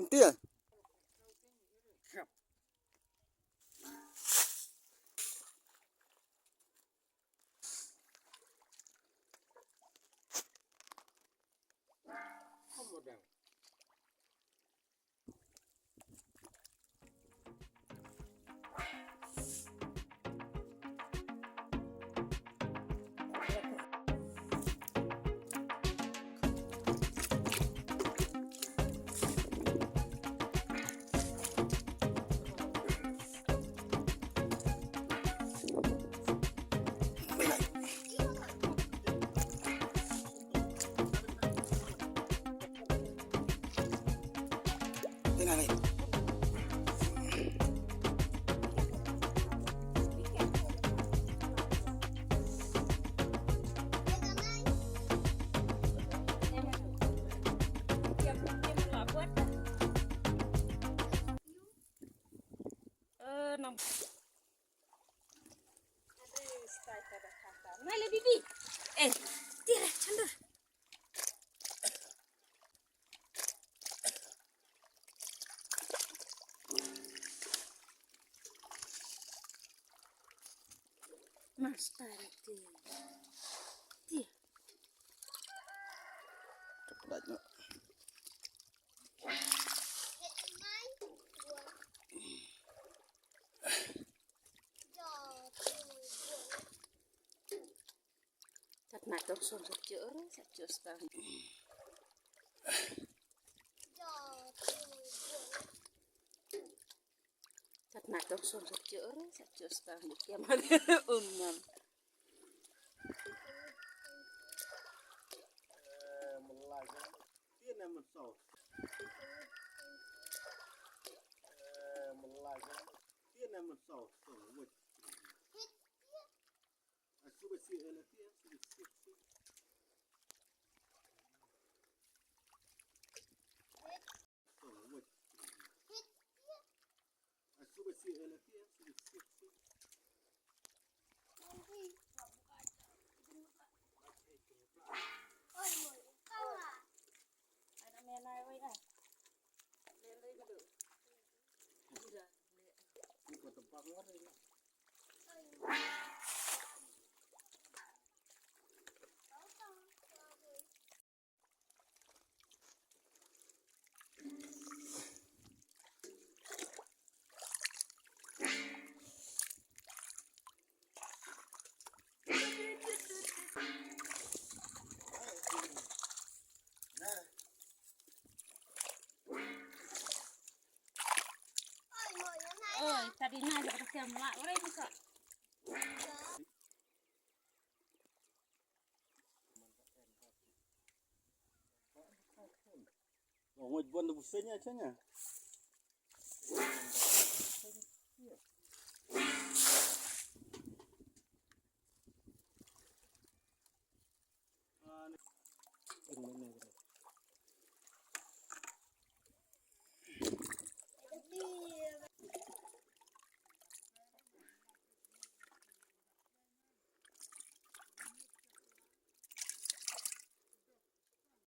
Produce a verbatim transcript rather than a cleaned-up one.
Tia. Nai le bibi. Eh, tira chandur. Master ti. Ti. Cepat no. Tat na tong song sa ciur sa ciur sta. Tat na tong song sa ciur sa ciur sta. Kiam hari umam. Oi, tadi na aja kita siam lah, orang buka. Ngoj bon da busenya chanya.